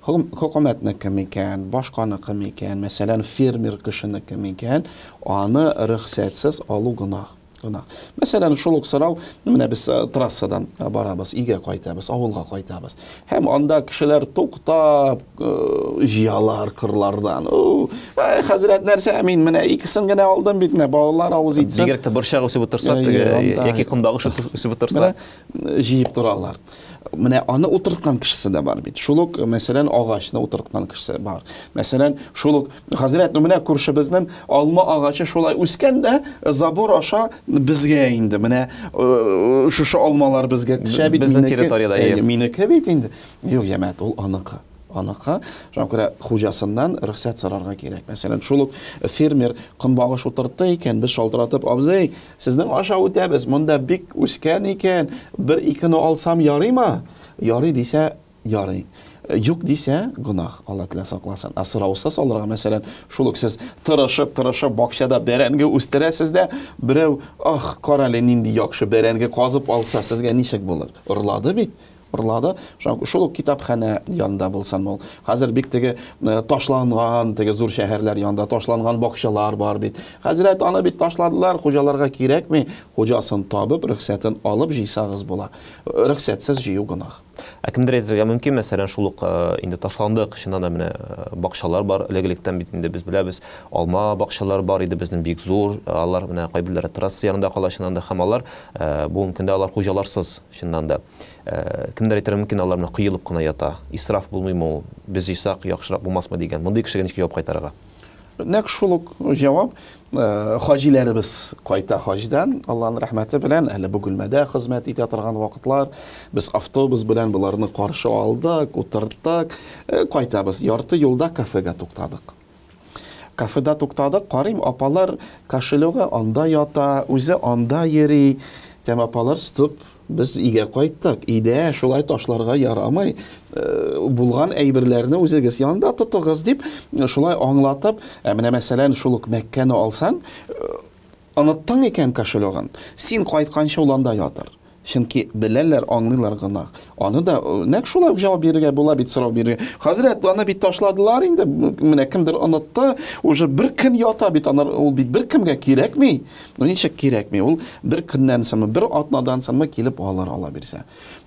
Хөкүмәтнеке микән, башканыкы микән, мәсәлән, фермер кешенеке микән, аны рөхсәтсез алу гөнаһ. Гөнаһ. Мәсәлән, шул ук сорау, менә без э, трассадан э, барабыз, өйгә кайтабыз, авылга кайтабыз. Һәм анда кешеләр туктап, э, җыялар кырлардан. Әй, хәзрәт, нәрсә, мин менә икесен генә алдым бит, менә балалар авыз итсен. Бигрәк тә борчак үсеп утырса, яки көнбагыш үсеп утырса. Менә җыеп торалар. Менә аны утырткан кешесе дә бар бит. Шул ук, мәсәлән, агачны утырткан кешесе бар. Мәсәлән, шул ук хәзрәт, ну менә күршебезнең алма агачы шулай үскән дә, забор аша безгә инде менә э, шушы алмалар безгә төшә бит. Безнең территориядә, әйе. Минеке бит инде. Юк, җәмәгать, ул аныкы. Аныкы. Шуңа күрә хуҗасыннан рөхсәт сорарга кирәк. Мәсәлән, шул ук фермер көнбагыш утыртты икән, без шалтыратып, абзый, сезнең аша үтәбез, монда бик үскән икән, бер икене алсам ярыймы? Ярый дисә, ярый. Юк дисә, гөнаһ, Алла Тәгалә сакласын. Ә сораусыз алырга, мәсәлән, шул ук сез тырышып-тырышып бакчада бәрәңге үстерәсез дә, берәү, ах, карале, нинди яхшы бәрәңге казып алса, сезгә ничек булыр? Урлады бит. Урлады. Шул ук китапханә янында булсын ул. Хәзер бик теге э, ташланган, теге зур шәһәрләр янында ташланган бакчалар бар бит. Хәзрәт аны бит ташладылар, хуҗаларга кирәкми. Хуҗасын табып, рөхсәтен алып җыйсагыз була. Рөхсәтсез җыю гөнаһ. Ә кемдер әйтергә мөмкин, мәсәлән, шул ук э, инде ташландык, чыннан да менә э, бакчалар бар, элек-электән бит инде без беләбез, алма бакчалары бар иде безнең бик зур, алар менә кайберләре трасса янында кала чыннан да, һәм алар э, бүгенге көндә алар хуҗаларсыз чыннан да. Кемдер әйтергә мөмкин, алар менә коелып кына ята, исраф булмыймы ул, без җыйсак яхшырак булмасмы дигән. Мондый кешегә ничек җавап кайтарырга? Нәкъ шул ук җавап. Э, хаҗиләребез кайта хаҗдан, Аллаһның рәхмәте белән, әле бу бүлмәдә хезмәт итә торган вакытлар. Без автобус белән боларны каршы алдык, утырттык, э, кайтабыз. Ярты юлда кафега туктадык. Кафеда туктадык, карыйм, апалар кошелегы анда ята, үзе анда йөри. Тәм апалар, стоп, Без өйгә кайттык. Өйдә шулай ташларга ярамый. Э, булган әйберләрне үзегез янында тотыгыз дип, шулай аңлатып, ә менә мәсәлән, шул ук Мәккәне алсаң, э, оныттың икән кошелегын, син кайтканчы ул анда ятыр. Чөнки беләләр, аңлыйлар гына. Аны да э, нәкъ шулай ук җавап бирергә була бит, сорау бирергә. Хәзрәт, аны бит ташладылар инде, менә кемдер онытты, уже бер көн ята бит, анар ул бит беркемгә кирәкми. Ну ничек кирәкми? Ул бер көннән соңмы, бер атнадан соңмы килеп алыр ала бирсә.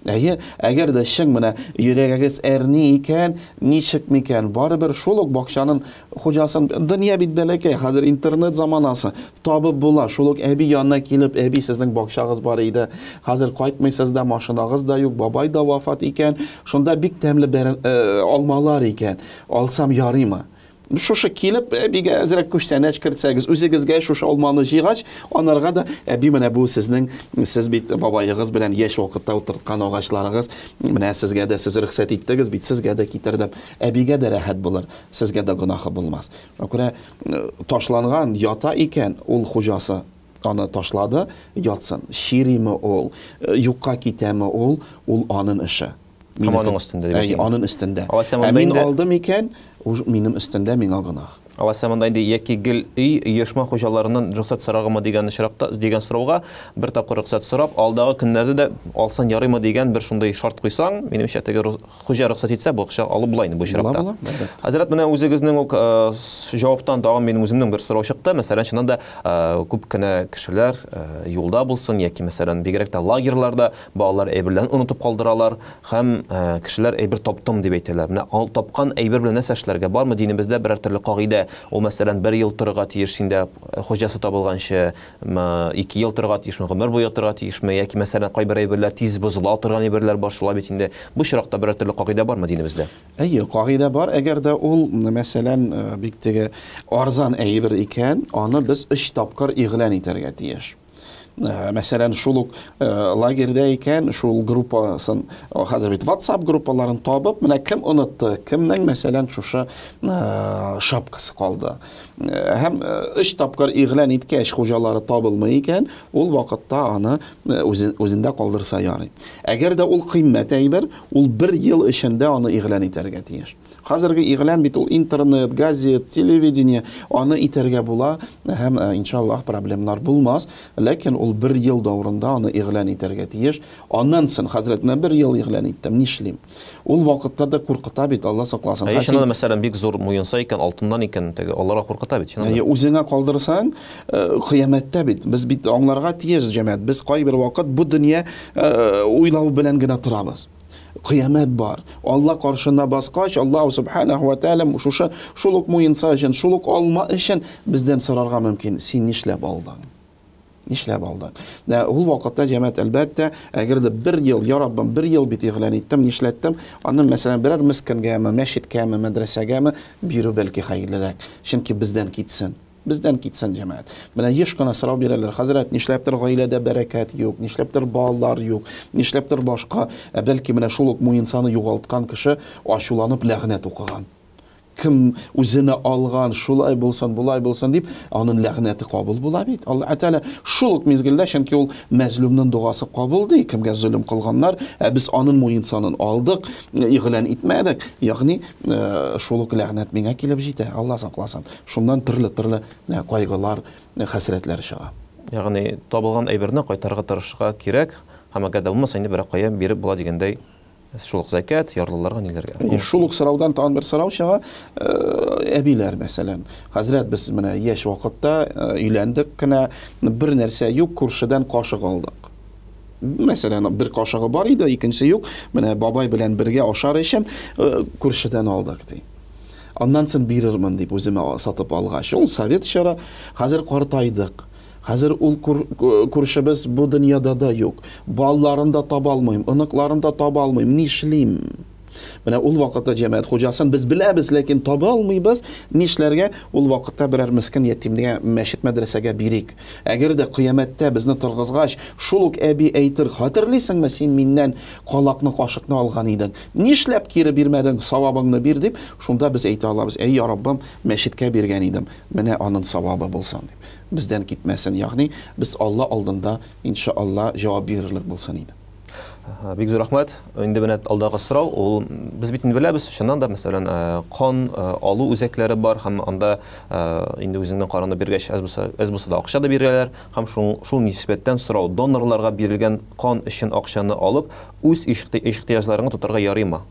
Әйе, әгәр дә чын менә йөрәгегез әрни икән, ничек микән? Барыбер шул ук бакчаның хуҗасын, дөнья бит бәләкәй, хәзер интернет заманасы, табып була. Шул ук әби янына килеп, әби, сезнең бакчагыз бар иде, хәзер кайтмыйсыз да, машинагыз да юк, бабай да вафат икән, шунда бик тәмле бәрән, э, алмалар икән, алсам ярыймы? Шушы килеп, әбигә әзрәк күчтәнәч кертсәгез, үзегезгә шушы алманы җыйгач, анарга да, әби, менә бу сезнең, сез бит бабаегыз белән яшь вакытта утырткан агачларыгыз, менә сезгә дә сез рөхсәт иттегез бит, сезгә дә китердем. Әбигә дә рәхәт булыр, сезгә дә гөнаһы булмас. Шуңа күрә э, ташланган ята икән, ул хуҗасы аны ташлады, ятсын. Чириме ул, э, юкка китәме ул, ул анын эше. Һәм аның өстендә дип әйтим. Аның өстендә. Ә мин алдым икән, минем өстендә, миңа гөнаһ. Алайса монда инде яки гел өй оешма хуҗаларыннан рөхсәт сораргамы дигән очракта дигән сорауга бер тапкыр рөхсәт сорап, алдагы көннәрдә дә алсаң ярыймы дигән бер шундый шарт куйсаң, минемчә теге хуҗа рөхсәт итсә, бу акча алып була инде бу очракта. Була, була. Хәзрәт, менә үзегезнең үк э, җаваптан тагын минем үземнең бер сорау чыкты. Мәсәлән, чыннан да э, күп кенә кешеләр э, юлда булсын яки мәсәлән, бигрәк тә лагерьларда Балалар әйберләрен онытып калдыралар һәм кешеләр әйбер таптым дип әйтәләр. Менә тапкан әйбер белән нәрсә эшләргә? Бармы динебездә берәр төрле кагыйдә? Ул, мәсәлән, бер ел торырга тиеш синдә, хуҗасы табылганчы, 2 ел торырга тиешме, гомер буе торырга тиешме? Яки, мәсәлән, кайбер әйберләр тиз бозыла торган әйберләр бар, шулай бит инде. Бу очракта берәр төрле кагыйдә бармы динебездә? Әйе, кагыйдә бар. Әгәр дә ул, мәсәлән, бик теге арзан әйбер икән, аны без өч тапкыр игълан итәргә тиеш. Э, мәсәлән, шул ук э, лагерьдә икән, шул группасын, э, хәзер бит WhatsApp группаларын табып, менә кем онытты, кемнең, мәсәлән, шушы шапкасы калды. Һәм өч тапкыр игълан иткәч, хуҗалары табылмый икән, ул вакытта аны үзендә калдырса ярый. Әгәр дә ул кыйммәт әйбер, ул бер ел эчендә аны игълан итәргә тиеш. Хәзерге игълан бит ул интернет, газет, телевидение, аны итәргә була һәм, иншаллаһ, проблемнар булмас. Ләкин ул бер ел давырында аны игълан итәргә тиеш. Аннан соң, хәзрәт, менә бер ел игълан иттем, нишлим? Ул вакытта да куркыта бит, Алла сакласын. Әйе, чыннан да, мәсәлән, бик зур муенса икән, алтыннан икән, теге алларга куркыта бит, чыннан да. Әйе, үзеңә калдырсаң, кыямәттә бит. Без бит аңларга тиеш, җәмәгать. Без кайбер вакыт бу дөнья уйлау белән генә торабыз. Кыямәт бар. Алла каршына баскач, Аллаһу субханаху ва тааля шушы шул ук муенса өчен, шул ук алма өчен бездән сорарга мөмкин. Син нишләп алдың? Нишләп алдың? Ә ул вакытта җәмәгать, әлбәттә, әгәр дә бер ел, я Раббым, бер ел бит игълан иттем, нишләттем? Аны, мәсәлән, берәр мескенгәме, мәчеткәме, мәдрәсәгәме бирү бәлки хәерлерәк. Чөнки бездән китсен. Бездән китсен, җәмәгать. Менә еш кына сорау бирәләр, хәзрәт, нишләптер гаиләдә бәрәкәт юк, нишләптер балалар юк, нишләптер башка. Ә бәлки менә шул ук муенсаны югалткан кеше ачуланып ләгънәт укыган. Кем үзенә алган, шулай булсын, болай булсын дип, анын ләгънәте кабул була бит. Аллаһ Тәгалә шул ук мизгелдә, чөнки ул мәзлумның догасы кабул ди, кемгә золым кылганнар, ә без анын муенсанын алдык, игълан итмәдек, ягъни шул ук ләгънәт миңа килеп җитә, Алла сакласын. Шуннан төрле-төрле кайгылар, хәсрәтләр чыга. Ягъни табылган әйберне кайтарырга тырышырга кирәк, һәм әгәр дә булмаса, инде берәр кая биреп була дигәндәй, шул ук зәкят, ярлыларга, ниләргә. Шул ук сораудан тагын бер сорау чыга. Әбиләр, мәсәлән. Хәзрәт, без менә яшь вакытта өйләндек кенә, бер нәрсә юк, күршедән кашык алдык. Мәсәлән, бер кашыгы бар иде, икенче юк. Менә бабай белән бергә ашар өчен күршедән алдык, ди. Аннан соң бирермен дип үземә сатып алгач. Ул совет чоры, хәзер картайдык. Хәзер ул күршебез бу дөньяда да юк. Балаларын да таба алмыйм, оныкларын да таба алмыйм, нишлим? Менә ул вакытта җәмәгать хуҗасын без беләбез, ләкин таба алмыйбыз. Нишләргә? Ул вакытта берәр мескен ятимгә, мәчет мәдрәсәгә бирик. Әгәр дә кыямәттә безне торгызгач, шул ук әби әйтер, хәтерлисеңме, син миннән калакны, кашыкны алган идең. Нишләп кире бирмәдең, савабыңны бир дип, шунда без әйтә алабыз, әй, я Раббым, мәчеткә биргән идем, менә анын савабы булсын дип. Бездән китмәсен, ягъни без Алла алдында, иншалла, җавап бирерлек булсын иде. Бик зур рәхмәт. Инде менә алдагы сорау, ул без бит инде беләбез, чыннан да, мәсәлән, кан алу үзәкләре бар һәм анда инде үзеңнең каныңны биргәч, әз булса, әз булса да акча да бирәләр һәм шул, шул нисбәттән сорау, донорларга бирелгән кан өчен акчаны алып, үз ихтыяҗларыңа тотарга ярыймы?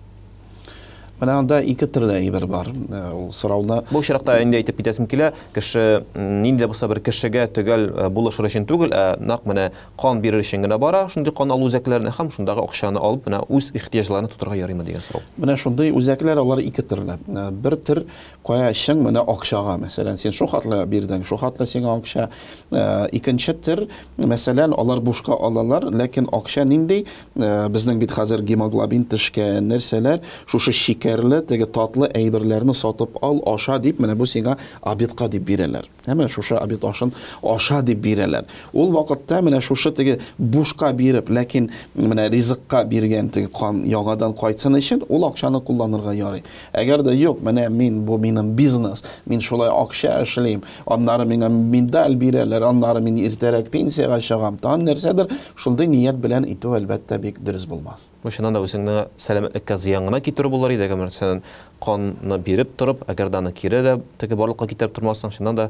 Менә анда ике төрле әйбер бар. Ул сорауны Бу очракта инде әйтеп китәсем килә, кеше нинди дә булса бер кешегә төгәл булышыр өчен түгел, ә нәкъ менә кан бирер өчен генә бара, шундый кан алу үзәкләренә һәм шундагы акчаны алып, менә үз ихтыяҗларына тотарга ярыймы дигән сорау. Менә шундый үзәкләр алар ике төрле. Бер төр кая чын менә акчага, мәсәлән, син шул хатлы бирдең, шул хатлы сиңа акча. Икенче төр, мәсәлән, алар бушка алалар, ләкин акча нинди? Безнең бит хәзер гемоглобин төшкән, нәрсәләр, шушы шикәрле, теге татлы әйберләрне сатып ал, аша дип, менә бу сиңа обедка дип бирәләр. Әмма шушы обед ашын аша дип бирәләр. Ул вакытта менә шушы теге бушка биреп, ләкин менә ризыкка биргән теге кан яңадан кайтсын өчен ул акчаны кулланырга ярый. Әгәр дә юк, менә мин, бу минем бизнес, мин шулай акча эшлим, аннары миңа медаль бирәләр, аннары мин иртәрәк пенсиягә чыгам, тагын нәрсәдер, шундый ният белән итү, әлбәттә, бик дөрес булмас. Бу чыннан да үзеңне сәламәтлеккә зыян гына китерү булыр иде, әгәр мәсәлән, канны биреп торып, әгәр дә аны кире дә теге барлыкка китереп тормасаң, чыннан да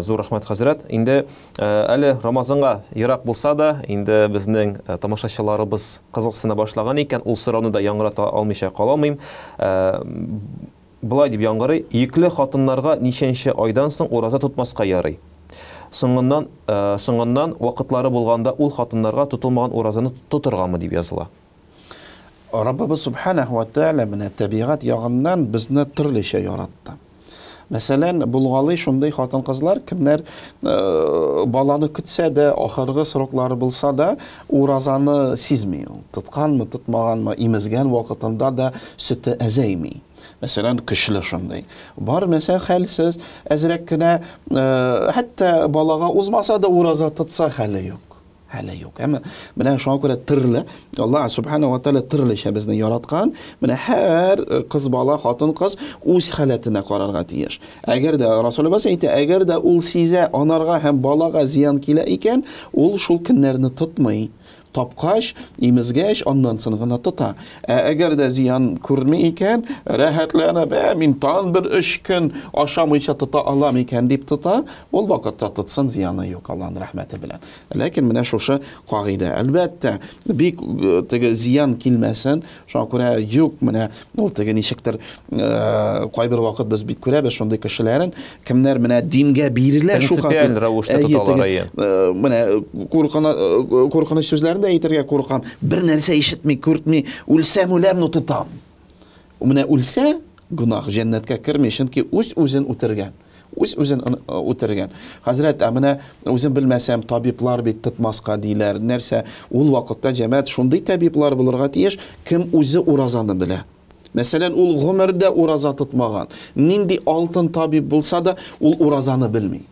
зур рәхмәт, хәзрәт. Инде әле Рамазанга ерак булса да, инде безнең тамашачыларыбыз кызыксына башлаган икән, ул сорауны да яңгырата алмыйча кала алмыйм. Болай дип яңгырый, йөкле хатыннарга ничәнче айдан соң ураза тотмаска ярый? Соңыннан, соңыннан вакытлары булганда ул хатыннарга тотылмаган уразаны тотыргамы дип языла. Раббыбыз Субханәһү вә Тәгалә менә табигать ягыннан безне төрлечә яратты. Мәсәлән, булгалый шундый хатын-кызлар, кемнәр баланы көтсә дә, ахыргы сроклары булса да, уразаны сизми ул. Тотканмы, тотмаганмы, имезгән вакытында да сөте әзәйми. Мәсәлән, көчле шундый. Бар, мәсәлән, хәлсез, әзрәк кенә, хәтта балага узмаса да ураза тотса хәле юк. Хәле юк. Әмма менә шуңа күрә төрле Аллаһ субхана ва тааля төрлечә безне яраткан. Менә һәр кыз бала, хатын-кыз үз халәтенә карарга тиеш. Әгәр дә Расулыбыз әйтә, әгәр дә ул сизә, анарга һәм балага зыян килә икән, ул шул көннәрне тотмый. Тапкач, имезгәч, аннан соң гына тота. Ә әгәр дә зыян күрми икән, рәхәтләнеп, ә мин тагын бер өч көн ашамыйча тота алам икән дип тота, ул вакытта тотсын, зыяны юк, Аллаһның рәхмәте белән. Ләкин менә шушы кагыйдә. Әлбәттә, бик теге зыян килмәсен, шуңа күрә юк, менә ул теге ничектер кайбер вакыт без бит күрәбез шундый кешеләрен, кемнәр менә дингә бирелә шул хәтле. Принципиаль рәвештә тоталар, әйе. Менә куркына куркыныч сүзләрен дә әйтергә куркам. Бер нәрсә ишетми, күртми, үлсәм үләм, но тотам. Менә үлсә, гөнаһ, җәннәткә керми, чөнки үз-үзен үтергән. Үз-үзен үтергән. Хәзрәт, ә менә үзем белмәсәм, табиблар бит тотмаска диләр. Нәрсә? Ул вакытта җәмәгать шундый табиблар булырга тиеш, кем үзе уразаны белә. Мәсәлән, ул гомердә ураза тотмаган. Нинди алтын табиб булса да, ул уразаны белми.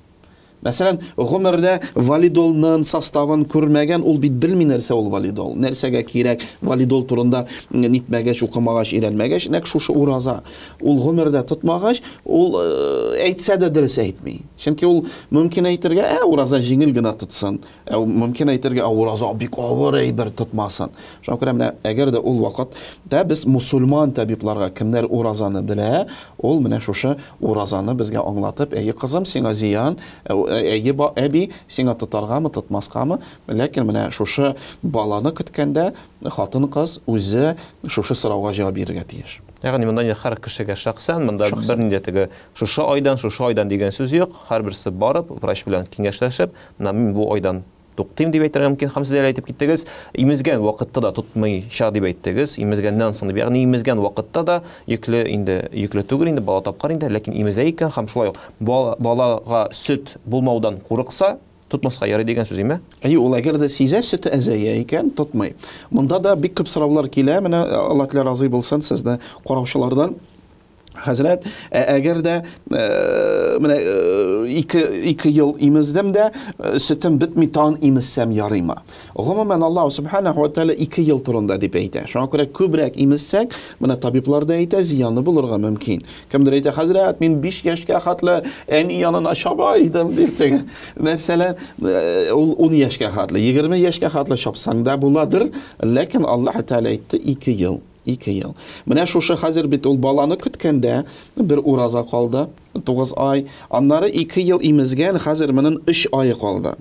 Мәсәлән, гомердә валидолның составын күрмәгән, ул бит белми нәрсә ул валидол, нәрсәгә кирәк, валидол турында нитмәгәч, укымагач, өйрәнмәгәч, нәкъ шушы ураза. Ул гомердә тотмагач, ул әйтсә дә дөрес әйтми. Чөнки ул мөмкин әйтергә, ә ураза җиңел генә тотсын. Ә мөмкин әйтергә, ә ураза бик авыр әйбер, тотмасын. Шуңа күрә менә әгәр дә ул вакытта без мусульман табибларга, кемнәр уразаны белә, ул менә шушы уразаны безгә аңлатып, әйе, кызым, сиңа зыян, әйе, әби, сиңа тотаргамы, тотмаскамы, ләкин менә шушы баланы көткәндә хатын-кыз үзе шушы сорауга җавап бирергә тиеш. Ягъни монда инде һәр кешегә шәхсән, монда бернинди теге шушы айдан, шушы айдан дигән сүз юк, һәрберсе барып, врач белән киңәшләшеп, менә мин бу айдан туктыйм дип әйтергә мөмкин. Һәм сез әле әйтеп киттегез, имезгән вакытта да тотмыйча дип әйттегез, имезгәннән соң дип, ягъни имезгән вакытта да йөкле инде, йөкле түгел инде, бала тапкан инде, ләкин имезә икән һәм шулай ук балага сөт булмаудан курыкса, тотмаска ярый дигән сүз име? Әйе, ул әгәр дә сизә, сөте әзәя икән, тотмый. Монда да бик күп сораулар килә, менә Алла Тәгалә разый булсын сезне караучылардан. Хәзрәт, әгәр дә менә 2 ел имездем дә, сөтем бетми, тагын имезсәм ярыймы? Гомумән, Аллаһ субханаһу ва тааля 2 ел турында дип әйтә. Шуңа күрә күбрәк имезсәк, менә табиблар да әйтә, зыяны булырга мөмкин. Кемдер әйтә, хәзрәт, мин 5 яшькә хәтле әни янына чаба идем дип теге нәрсәләр, ул 10 яшькә хәтле, 20 яшькә хәтле чапсаң да буладыр, ләкин Аллаһ Тәгалә әйтте 2 ел. 2 ел. Менә шушы хәзер бит ул баланы көткәндә бер ураза калды, 9 ай. Аннары 2 ел имезгән, хәзер моның 3 ае калды.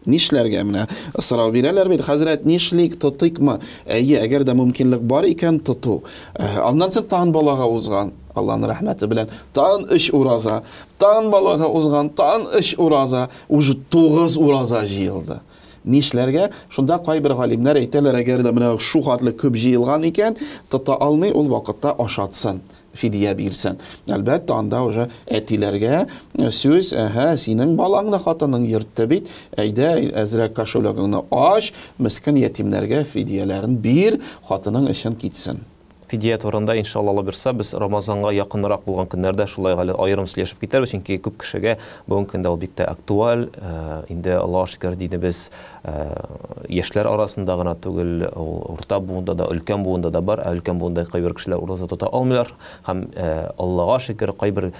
Нишләргә менә сорау бирәләр бит, хәзрәт, нишлик, тотыйкмы? Әйе, әгәр дә мөмкинлек бар икән, тоту. Аннан соң тагын балага узган, Аллаһның рәхмәте белән, тагын 3 ураза, тагын балага узган, тагын 3 ураза, уже 9 ураза җыелды. Нишләргә? Шунда кайбер галимнәр әйтәләр, әгәр дә менә шу хәтле күп җыелган икән, тота алмый, ул вакытта ашатсын, фидия бирсен. Әлбәттә, анда уже әтиләргә сүз, әһә, синең балаңны хатының йөртте бит, әйдә, әзрәк кошелегыңны ач, мескен ятимнәргә фидияләрен бир, хатының өчен китсен. Фидия турында, иншалла, Алла бирса, без Рамазанга якынрак булган көннәрдә шулай әле аерым сөйләшеп китәрбез, чөнки күп кешегә бүгенге көндә ул бик тә актуаль. Инде Аллаһ шөкер, динебез яшьләр арасында гына түгел, ул урта буында да, өлкән буында да бар. Ә өлкән буында кайбер кешеләр ураза тота алмыйлар. Һәм Аллага шөкер, кайбер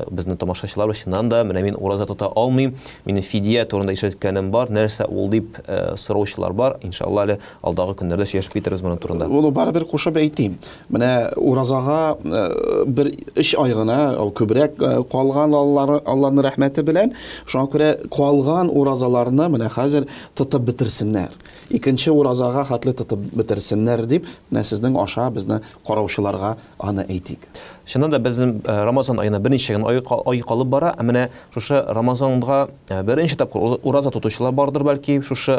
безнең тамашачылар чыннан да, менә мин ураза тота алмыйм, минем фидия турында ишеткәнем бар, нәрсә ул дип сораучылар бар. Иншалла, әле алдагы көннәрдә сөйләшеп китербез моның турында. Ул барыбер кушып әйтим. Менә уразага бер 3 ай гына, күбрәк калган Аллаһның рәхмәте белән, шуңа күрә калган уразаларны менә хәзер тотып бетерсеннәр. Икенче уразага хәтле тотып бетерсеннәр дип, менә сезнең аша безне караучыларга аны әйтик. Чыннан да безнең Рамазан аена берничә генә ай калып бара, ә менә шушы Рамазанга беренче тапкыр ураза тотучылар бардыр бәлки, шушы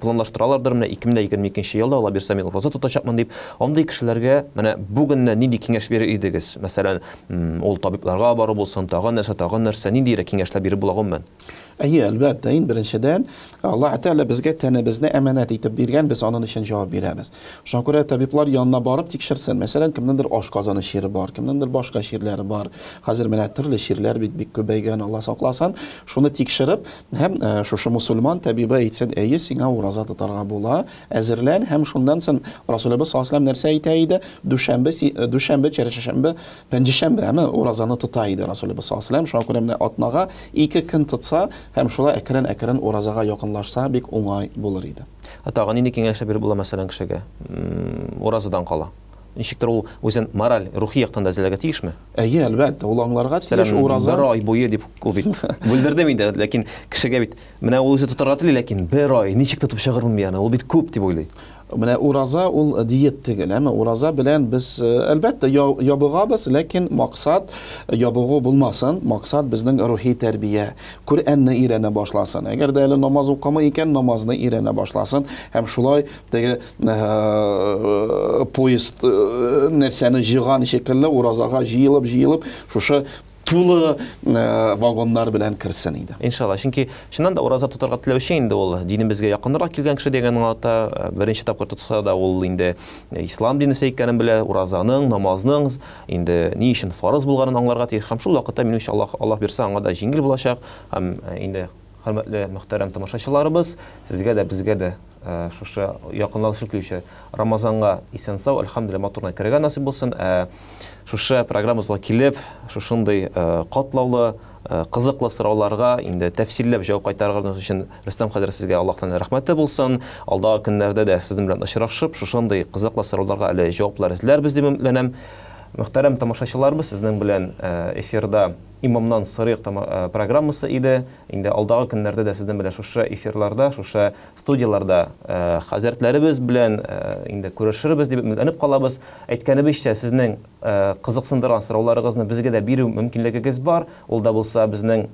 планлаштыралардыр, менә 2022 елда Алла бирсә мин ураза тотачакмын дип. Андый кешеләргә менә бүгеннән нинди киңәш бирер идегез? Мәсәлән, ул табибларга бару булсын, тагын нәрсә, тагын нәрсә, ниндирәк киңәшләр биреп була гомумән? Әйе, әлбәттә, иң беренчедән, Аллаһ Тәгалә безгә тәнебезне әманәт итеп биргән, без аның өчен җавап бирәбез. Шуңа күрә табиблар янына барып тикшерсен. Мәсәлән, кемнеңдер ашказаны чире бар, кемнеңдер башка чирләре бар. Хәзер менә төрле чирләр бит бик күбәйгән, Алла сакласын. Шуны тикшереп, һәм шушы мусульман табибы әйтсен, әйе, сиңа ураза тотарга була, әзерлән, һәм шуннан соң Расулыбыз саллаллаһу алейһи ва сәлләм нәрсә әйтә иде? Дүшәмбе, дүшәмбе, чәршәмбе, пәнҗешәмбе, әмма уразаны тота иде Расулыбыз саллаллаһу алейһи ва сәлләм. Шуңа күрә менә атнага 2 көн тотса, Һәм шулай әкрен-әкрен уразага якынлашса, бик уңай булыр иде. Ә тагын нинди киңәшләр биреп була, мәсәлән, кешегә? Уразадан кала. Ничектер ул үзен мораль, рухи яктан да әзерләргә тиешме? Әйе, әлбәттә, ул аңларга тиеш ураза. Бер ай буе дип ул бит бүлдердем инде, ләкин кешегә бит менә ул үзе тотарга тели, ләкин бер ай ничек тотып чыгармын мин аны? Ул бит күп дип уйлый. Менә ураза ул диет түгел, әмма ураза белән без әлбәттә ябыгабыз, ләкин максат ябыгу булмасын, максат безнең рухи тәрбия. Коръәнне өйрәнә башласын. Әгәр дә әле намаз укымый икән, намазны өйрәнә башласын һәм шулай теге поезд нәрсәне җыйган шикелле уразага җыелып-җыелып шушы тулы вагоннар белән керсен иде. Иншалла. Чөнки чыннан да ураза тотарга теләүче инде ул динебезгә якынрак килгән кеше дигән аңлата. Беренче тапкыр тотса да ул инде ислам дине икәнен белә, уразаның, намазның инде ни өчен фарыз булганын аңларга тиеш. Һәм шул вакытта минемчә Аллаһ Аллаһ бирсә аңа да җиңел булачак. Һәм инде хөрмәтле мөхтәрәм тамашачыларыбыз, сезгә дә безгә дә шушы якынлашып килүче Рамазанга исән-сау, әлхәмдүлилләһ, матур гына керергә насыйп булсын. Ә шушы программабызга килеп, шушындый катлаулы, кызыклы сорауларга инде тәфсилләп җавап кайтарганыгыз өчен Рөстәм хәзрәт сезгә Аллаһтан рәхмәте булсын. Алдагы көннәрдә дә сезнең белән очрашып, шушындый кызыклы сорауларга әле җаваплар эзләрбез дип өметләнәм. Мөхтәрәм тамашачыларыбыз, сезнең белән эфирда Имамнан сорыйк программасы иде. Инде алдагы көннәрдә дә сезнең белән шушы эфирларда, шушы студияләрдә хәзрәтләребез белән инде күрешербез дип өметләнеп калабыз. Әйткәнебезчә, сезнең кызыксындырган сорауларыгызны безгә дә бирү мөмкинлегегез бар. Ул да булса безнең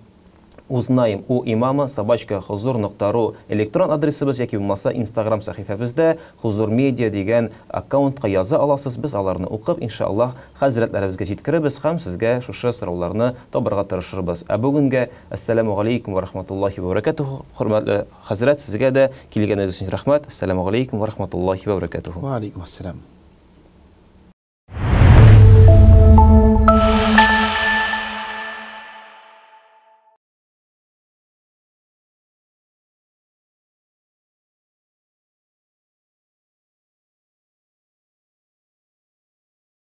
узнаем у имама собачка хузур нокта ру электрон адресыбыз яки булмаса Инстаграм сәхифәбездә Хузур медиа дигән аккаунтка яза аласыз. Без аларны укып, иншаллаһ, хәзрәтләребезгә җиткерербез һәм сезгә шушы сорауларны табарга тырышырбыз. Ә бүгенгә әссәламү галәйкүм вә рахматуллаһи вә бәрәкәтүһү. Хөрмәтле хәзрәт, сезгә дә килгәнегез өчен рәхмәт. Әссәламү галәйкүм вә рахматуллаһи вә бәрәкәтүһү. Вә алейкум ассалам.